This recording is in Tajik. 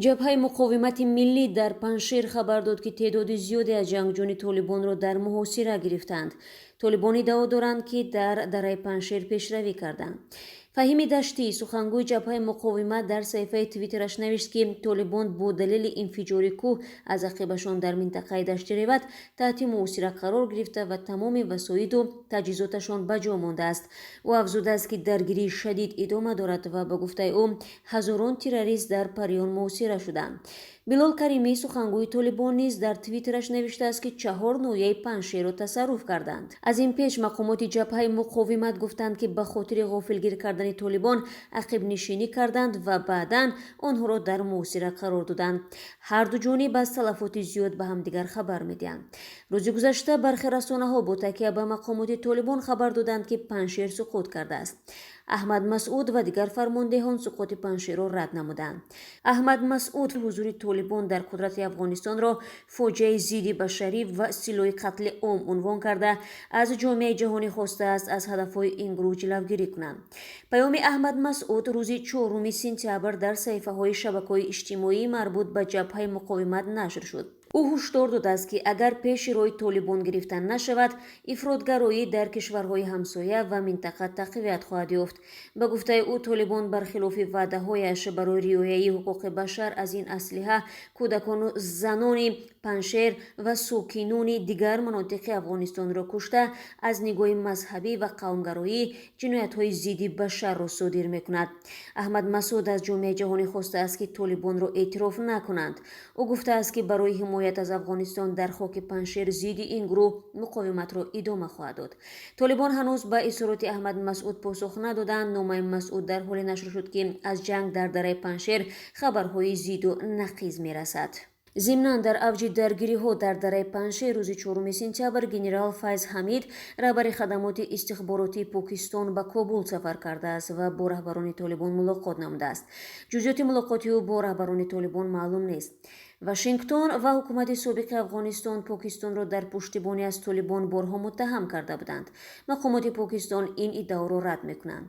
Ҷабҳаи муқовимати миллӣ дар Панҷшер хабар дод, ки теъдоди зиёде аз ҷангҷӯёни Толибонро дар муҳосира гирифтаанд. Толибон иддао доранд, ки дар дараи Панҷшер пешравӣ карданд. Фаҳими Даштӣ, сухангӯи Ҷабҳаи муқовимат, дар саҳифаи Твиттераш навишт, ки Толибон бо далели инфиҷори кӯҳ аз ақибашон дар минтақаи Дашти Реват таҳти муҳосира қарор гирифта ва тамоми васоиту таҷҳизоташон ба ҷо мондааст. Ӯ афзудааст, ки даргирии шадид идома дорад ва, ба гуфтаи ӯ, ҳазорон террорист дар Парён муҳосира шуданд. Билол Каримӣ, сухангӯи Толибон, низ дар Твиттераш навиштааст, ки чаҳор ноҳияи Панҷшерро тасарруф карданд. Аз ин пеш мақомоти Ҷабҳаи муқовимат гуфтанд, ки ба хотири ғофилгир кардани Толибон ақибнишинӣ карданд ва баъдан онҳоро дар муҳосира қарор доданд. Ҳарду ҷониб аз талафоти зиёд ба ҳамдигар хабар медиҳанд. Рӯзи гузашта бархе расонаҳо бо такя ба мақомоти Толибон хабар доданд, ки Панҷшер суқут кардааст. Аҳмад Масъуд ва дигар фармондеҳон суқути Панҷшерро рад намуданд. Аҳмад Масъуд ҳузури Толибон дар қудрати Афғонистонро фоҷиаи зидди башарӣ ва силоҳи қатли ом унвон карда, аз ҷомеаи ҷаҳонӣ хостааст, аз ҳадафҳои ин гурӯҳ ҷилавгирӣ кунанд. Паёми Аҳмад Масъуд рӯзи 4 сентябр дар саҳифаҳои шабакаҳои иҷтимоӣ марбут ба Ҷабҳаи муқовимат нашр шуд. Ӯ ҳушдор додааст, ки агар пеши роҳи Толибон гирифта нашавад, ифротгароӣ дар кишварҳои ҳамсоя ва минтақа тақвият хоҳад ёфт. Ба гуфтаи ӯ, Толибон бархилофи ваъдаҳояш барои риояи ҳуқуқи башар аз ин аслиҳа кӯдакону занони Панҷшер ва сокинони дигар манотиқи Афғонистонро кушта, аз нигоҳи мазҳабӣ ва қавмгароӣ ҷиноятҳои зидди башарро содир мекунад. Аҳмад Масъуд аз ҷомеаи ҷаҳонӣ хостааст, ки Толибонро эътироф накунанд. Ӯ гуфтааст, ки барои ҳимоят аз Афғонистон дар хоки Панҷшер зидди ин гурӯҳ муқовиматро идома хоҳад дод. Толибон ҳанӯз ба изҳороти Аҳмад Масъуд посух надоданд. Номаи Масъуд дар ҳоле нашр шуд, ки аз ҷанг дар дараи Панҷшер хабарҳои зиду нақиз мерасад. Зимнан, дар авҷи даргириҳо дар дараи Панҷшер рӯзи 4 сентябр генерал Файз Ҳамид, раҳбари хадамоти истихборотии Покистон, ба Кобул сафар кардааст ва бо раҳбарони Толибон мулоқот намудааст. Ҷузъиёти мулоқоти ӯ бо раҳбарони Толибон маълум нест. Вашингтон ва ҳукумати собиқи Афғонистон Покистонро дар пуштибонӣ аз Толибон борҳо муттаҳам карда буданд. Мақомоти Покистон ин иддаоро рад мекунанд.